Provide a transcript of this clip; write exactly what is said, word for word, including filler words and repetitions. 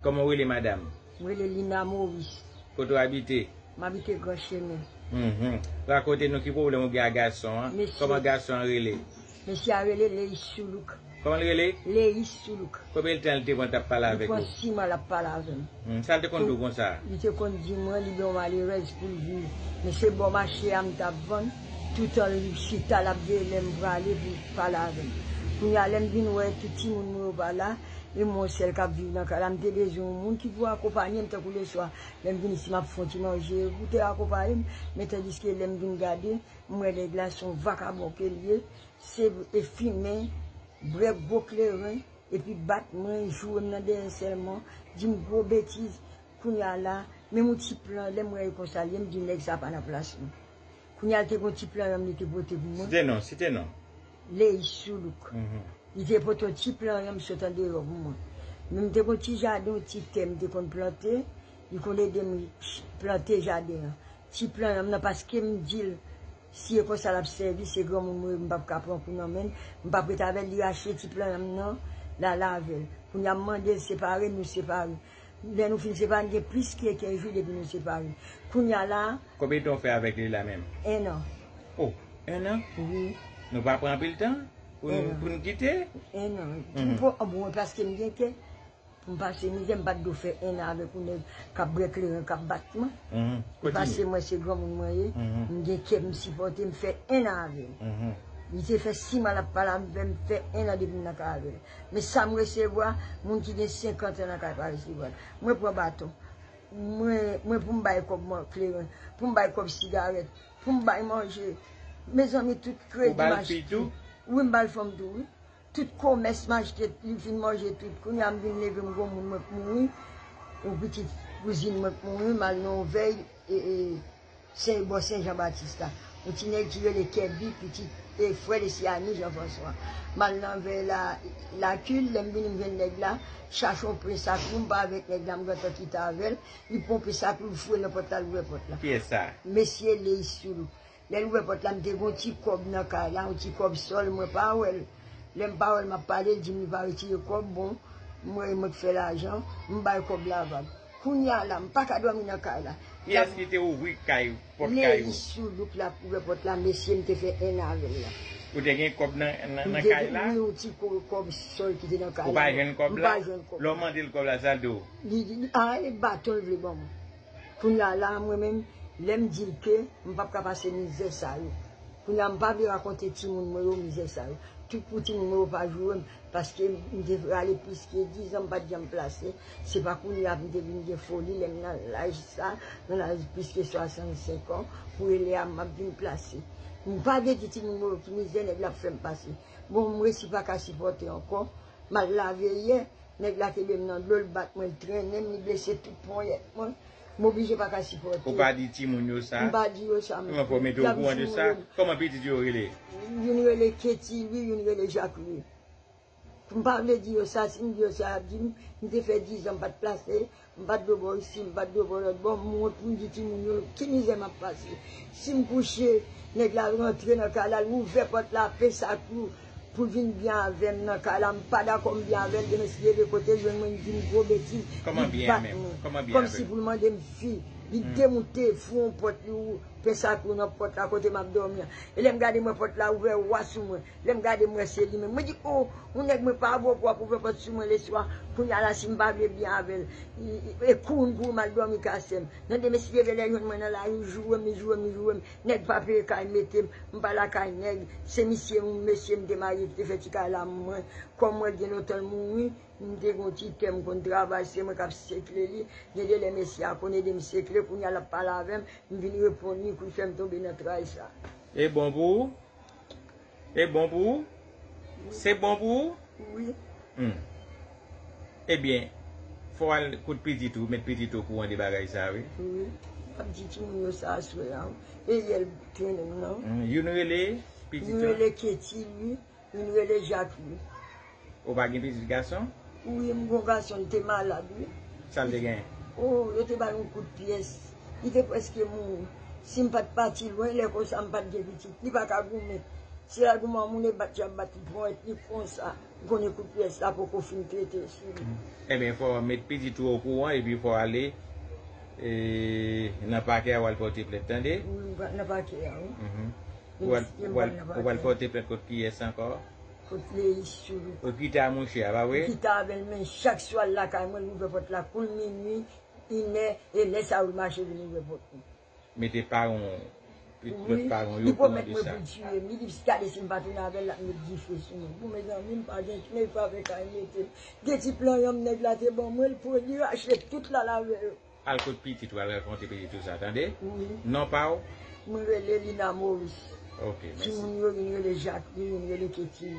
Kòman w rele, madanm? M rele Lina Maurice. Kote w abite? M abite Gran Chemen. Mhm. Rakonte nou ki pwoblèm ou gen ak gason an. Mesye. Kòman gason an rele? Mesye a rele Leis Soulouk. Kòman l rele? Leis Soulouk. Konbyen tan l te pran t ap pale avèk ou? Li pran sis mwa l ap pale avè m. Hmm, sa l te konn di w konsa? Li te konn di mwen li gen yon malerèz pou l viv. Men se bò mache a m t ap vann. Toutan l chita, l ap veye lè m prale pou l pale avè m. Kounye a, lè m vin wè tout timoun mwen yo pa la, e mwen sèl k ap viv nan kay la, m te bezwen yon moun ki pou akonpanye m tankou leswa. Lè m vin isit, m ap fè yon ti manje pou te akonpaye m. Men tandiske lè m vin gade, m wè nèg la se yon vakabon ke l ye, se e fimen, bwè gwo kleren, epi bat mwen, joure m nan dèyè sèlman, di m gwo betiz. Kounye a la, menm yon ti plan, lè m wè l konsa l ye, m di nèg sa pa nan plas li. Kounye a, l te gen yon ti plan yanm li te pote pou mwen. Site non, site non. Leis Soulouk. Mhm. Li te pote yon ti plan yanm sot andeyò pou mwen. Men m te gen yon ti jaden, yon ti tè m te konn plante. Li konn ede m ch- plante jaden an. Ti plan yanm nan, paske m di l, si e konsa l ap sèvi, se granmoun mwen ye, m p ap ka pran kou nan men l, m p ap ret avè l, li rache ti plan yanm nan, l ale avè l. Kounye a, m mande l separe, nou separe. Lè nou fin separe, n gen plis ke kenz jou depi nou separe. Kounye a la, Konbyen tan w fè avèk li la menm? En an. Oh, en an? Wi. Nou pa pran anpil tan pou nou, pou nou kite? En an. Mhm. Pou, bon, paske m gen kè, pou m pase mizè, m pa t dwe fè en an avèk yon nèg k ap bwè kleren, k ap bat mwen. Mhm. Li pase mwen, se granmoun mwen ye. Mhm. M gen kè, m sipòte, m fè en an avè l. Mhm. Li te fè sis mwa l ap pale avè m, m fè en an depi m nan kay avè l. Men sa m resevwa, moun ki gen senkant an nan kay pa resevwa l. Mwen pran baton. Mwen, mwen pou m bay kòb mwen kleren, pou m bay kòb sigarèt, pou m bay manje. Mezanmi, tout kredi m achte. Ou ba l fi tou? Wi, m ba l fanm tou, wi. Tout komès m achte, li fin manje tout. Kounye a m vin leve, m gon moun mwen k mouri. Yon pitit kouzin mwen k mouri, m al nan yon vèy, e, e, Sen, bò Sen Jan Batis la. Yon ti nèg ki rele Kèbi, pitit, e, frè Lesiani Jan Franswa. M al nan vèy la, lakil, lè m vini m jwenn nèg la, chache yon pren sak lou, m pa avèk nèg la, m gentan kite avè l. Li pran pren sak lou, l foure nan pòt la, l ouvè pòt la. Kiyès sa? Mesye Leis Soulouk. Lè l ouvè pòt la, m te gen yon ti kòb nan kay la, yon ti kòb sòl, mwen pa wè l. Lè m pa wè l, m ap pale, l di m li pa retire kòb, bon, mwen, mwen k fè lajan, m bay kòb la vag. Kounye a la, m pa ka dòmi nan kay la. Kiyès ki te ouvri kay, pòt kay ou? Leis Soulouk la ouvè pòt la, mesye, m te fè en an avè l la. Ou te gen kòb nan, nan, nan kay la? Wi, yon ti ko- kòb sòl ki te nan kay la. Ou pa jwenn kòb la? M pa jwenn kòb la. Lè w mande l kòb la, sa l di w? Li di, a, e baton l vle ban mwen. Kounye a la, mwen menm, lè m di l ke m p ap ka pase mizè sa yo. Kounye a, m pa vle rakonte timoun mwen yo mizè sa yo. Tout pou timoun mwen yo pa joure m, paske m te rale plis ke diz an, m pa t janm plase. Se pa kounye a m te vin gen foli, lè m nan laj sa, nan laj plis ke swasannsenk an, pou rele a m ap vin plase. M pa vle di timoun mwen yo ki mizè nèg la ap fè m pase. Bon, m resi pa ka sipòte ankò. M al lave yè, nèg la kenbe m nan dlo, l bat mwen, l trennen m, li blese tout ponyèt mwen. M oblije pa ka sipòte. Ou pa di timoun yo sa? M pa di yo sa. Kòman pou w mete w okouran de sa? Kòman pitit yo rele? Youn rele Ketty Louis, youn rele Jacques Louis. M pa vle di yo sa, si m di yo sa, y ap di m, m te fè diz an m pa t plase, m pa t dwe bò isi, m pa t dwe bò lòt bò, m wont pou m di timoun yo ki mizè m ap pase. Si m kouche, nèg la rantre nan kay la, l ouvè pòt la, pè sa kou, pou l vin byen avè m nan kay la, m pa dakò m byen avè l, demen si l leve kote l jwenn mwen, li di m gwo betiz, li bat mwen. Kòman byen avè l? Kòmsi pou l mande m fi, li demoute, fou yon pòt, li ou, pè sa kou nan pòt la kote m ap dòmi an. E lè m gade mwen pòt la ouvè wa sou mwen. Lè m gade m wè se li menm. Mwen di, o, yon nèg mwen pa bò pou w ap ouvè pòt sou mwen leswa. Kounye a la, si m pa vle byen avè l, e kouri m kouri m al dòmi kay sè m. Nan demen si Dye vle lè l jwenn mwen nan lari, joure m, li joure m, li joure m. Nèg pa peye kay mete m, m pa lakay nèg. Se misye, yon mesye m te marye ki te fè ti kay la mwen. Kòm mwen gen lontan l mouri, m te gen yon ti tè m konn travay, se mwen k ap sekle li. Gen de lè mesye a konn ede m sekle, kounye a l ap pale avè m, m vin reponn li, kou l fè m tonbe nan tray sa. E bon pou ou? E bon pou ou? Se bon pou ou? Wi. Hmm. Ebyen, fò w al kot pitit ou, met pitit ou okouran de bagay sa, wi. Wi. M ap di timoun yo sa aswè a, wi. E yè l trennen m nan. Hmm. Youn rele pitit ou? Youn rele Ketty, wi. Youn rele Jacques, wi. Ou pa gen pitit gason? Wi, m gon gason, li te malad, wi. Sa l te gen? O, yo te ba l yon kout pyès. Li te prèske mouri. Si m pa t pati lwen, lè konsa m pa t gen pitit. Li pa ka goumen. Si l al goumen, yon moun e bat, y ap bat li, ponyèt li konsa. Konnen kout pyès la poko fin trete sou li. Ebyen, fò w met pitit ou okouran epi fò w ale e, nan pakè a, w al pòte plent, tande? Wi, m pa- nan pakè a, wi. Mhm. Ou al, ou al, ou al pòte plent kont kiyès ankò? Kot Leyis Chouloup. Ou kite a mouche a, pa vre? Kite avè l, men chak swa l lakay mwen, l ouvè pòt la kou l minui, inè, e lè sa yo l mache vin ouvè pòt mwen. Mete paran w, lòt paran w Li yo okouran pwomèt de mwen sa. Pou l tiye m, li di si gade si m pa tounen avè l, l ap met dife sou mwen. Bon, mezanmi, m pa gen kle pa avè kay mete. Gen ti plan yonm nèg la te ban mwen, l pran, li rache tout la l avè yo. Al kot pitit ou, al rankontre pitit ou sa, tande? Wi. Non pa w? Mwen rele Lina Maurice. Ok, mèsi. Timoun yo, youn rele Jacqueline, youn rele Ketty.